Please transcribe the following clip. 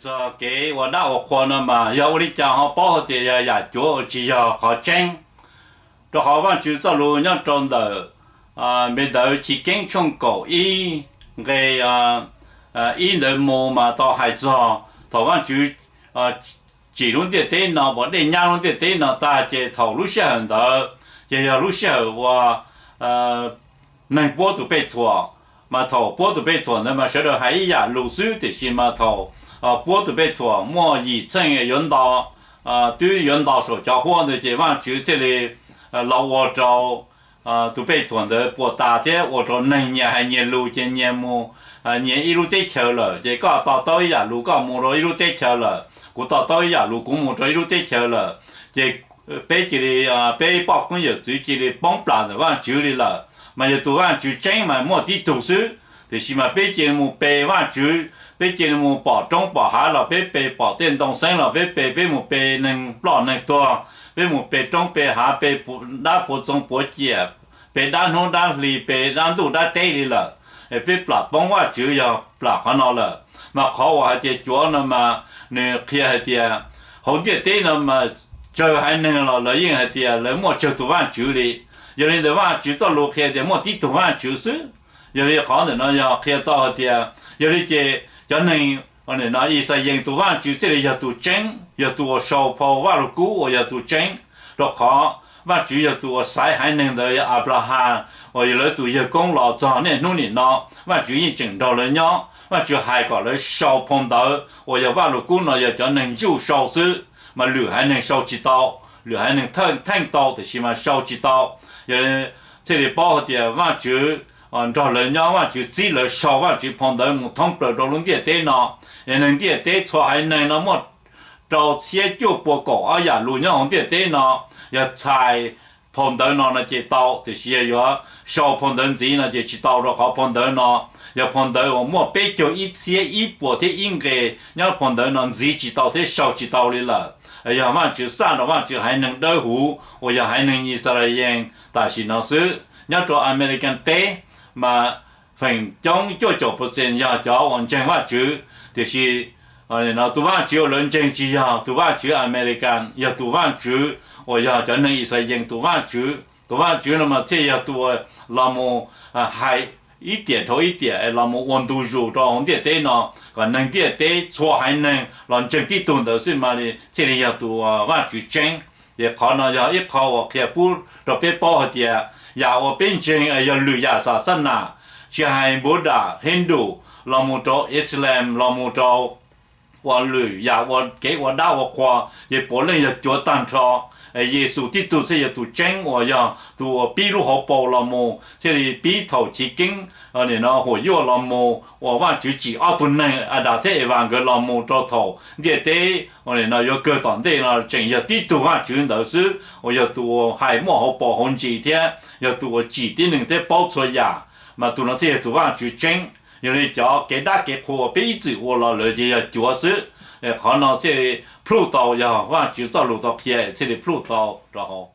Txog kev ua dab ua qhua no mas yog ua li cas ho paub hais tias yog yam cuav uas tsis yog qhov tseeb? Rau qhov Vajtswv txoj lus nyob rau ntawm npe ntawv Chiv Keeb tshooj kaum ib nqe ib ntawd mus mas tau hais txog thaum Vajtswv tsim lub ntiaj teb no, pom dej nyab lub ntiaj teb no tag ces thaum lub sij hawm ntawd ces yog lub sij hawm uas neeg puab tus pej thuam. Mas thaum puab tus pej thuam ntawd mas sawv daws hais ib yam lus xwb, tiam sis mas thaum puab tus pej thuam muaj yim txheej yuav nto, twb yuav nto saum cov huab ntawd ces Vajtswv thiaj li los ua rau tus pej thuam ntawd puas tas thiab ua rau neeg nyias hais nyias lus ces nyias mus nyias ib lub teb chaws lawm. Ces koj to taub ib yam lus koj mus rau ib lub teb chaws lawm, kuv to taub ib yam lus kuv mus rau ib lub teb chaws lawm. Ces peb cia li, peb poj koob yawm txwv cia li poob plam ntawm Vajtswv li lawm. Mas yog tus Vajtswv tseeb mas muaj tib tug xwb, tiam sis mas peb cia li mus pe Vajtswv, peb cia li mus pom roob pom hav los peb pe, pom tej ntoo xeeb los peb pe, peb mus pe neeg ploj neeg tuag, peb mus pe roob pe hav, pe dab puav txoov puav ciam, pe dab hnub dab hli, pe dab ntuj dab teb li lawm. Peb plam poob Vajtswv yog plam qhov no lawm. Mas qhov uas hais tias cuav no mas nws qhia hais tias hauv ntiaj teb no mas tsawg haiv neeg los lawv yeej hais tias lawv muaj tsawg tus Vajtswv li. Yog li ntawd Vajtswv txoj lus qhia tias muaj tib tug Vajtswv xwb. Yog li qhov ntawm no yog qhia tau hais tias yog li ces cov neeg no Yixalayees tus Vajtswv thiaj li yog tus tseeb, yog tus uas sau phau Vajluskub uas yog tus tseeb, rau qhov Vajtswv yog tus uas xaiv haiv neeg ntawd yog Anplahas uas yog lawv tus yawg koob los txog niaj hnub nim no. Vajtswv yeej tseem nrog lawv nyob, Vajtswv hais kom lawv sau phau ntawv uas yog Vajluskub no yog cov neeg ntsuj sau xwb, mas lwm haiv neeg sau tsis tau, lwm haiv neeg theej tau tiam sis mas sau tsis tau. Yog li thiaj li paub hais tias Vajtswv nrog lawv nyob, Vajtswv txib lawv sau Vajtswv phau ntawv mus thoob plaws rau lub ntiaj teb no. Yog neeg ntiaj teb txhua haiv neeg no muaj rau txhiab cuaj pua kaum ob yam lus nyob hauv ntiaj teb no, yog txhais phau ntawv no no ces tau, tiam sis yog yuav sau phau ntawv ntxiv no ces tsis tau, rau qhov phau ntawv no yog phau ntawv uas muaj peb caug ib txhiab ib puas thiab ib nqe nyob phau ntawv no, ntxiv tsis tau thiab sau tsis tau li lawm. Yog Vajtswv xaj rau Vajtswv haiv neeg dawb huv uas yog haiv neeg Yixalayees tam sim no xwb. Nyob rau American teb mas feem coob cuaj caum percent yog cov uas ntseeg Vajtswv, tiam sis tus Vajtswv uas lawv ntseeg tsis yog tus Vajtswv American, yog tus Vajtswv uas yog cov neeg Yixalayees tus Vajtswv. Tus Vajtswv no mas thiaj yog tus uas los mus hais ib tiam dhau ib tiam es los mus ua ntu zus rau hauv ntiaj teb no, kom neeg ntiaj teb txhua haiv neeg los ntseeg tib tug ntawd xwb mas thiaj li yog tus Vajtswv tseeb. Ces qhov no yog ib qho uas qhia pub rau peb paub hais tias yam uas peb ntseeg yog lwm yam xas xab nas, tsis hais Buddha, Hindu, los mus rau Islam, los mus rau ua lwm yam ua kev ua dab ua qhua, ces puav leej yog cuav tag nrho. Yexus tib tug thiaj yog tus tseeb uas yog tus uas pib lub hauv paus los mus thiaj li pib thaum chiv keeb, nim no huam yuaj los mus uas Vajtswv tsim ob tug neeg Adas thiab Evas nkawd los mus rau thaum ntiaj teb nim no yuav kawg tom ntej no tseem yog tib tug Vajtswv ntawd xwb uas yog tus uas hais muaj hauv paus hauv ntsis thiab yog tus uas tsim tib neeg thiab paub txhua yam, mas tus no thiaj yog tus Vajtswv tseeb. Yog li cov kev dab kev qhua uas peb ib txwm ua los lawm ces yog cuav xwb. Qhov no thiaj li plhuj tau, yog Vajtswv txoj lus tau qhia thiaj li plhuj tau rau hauv.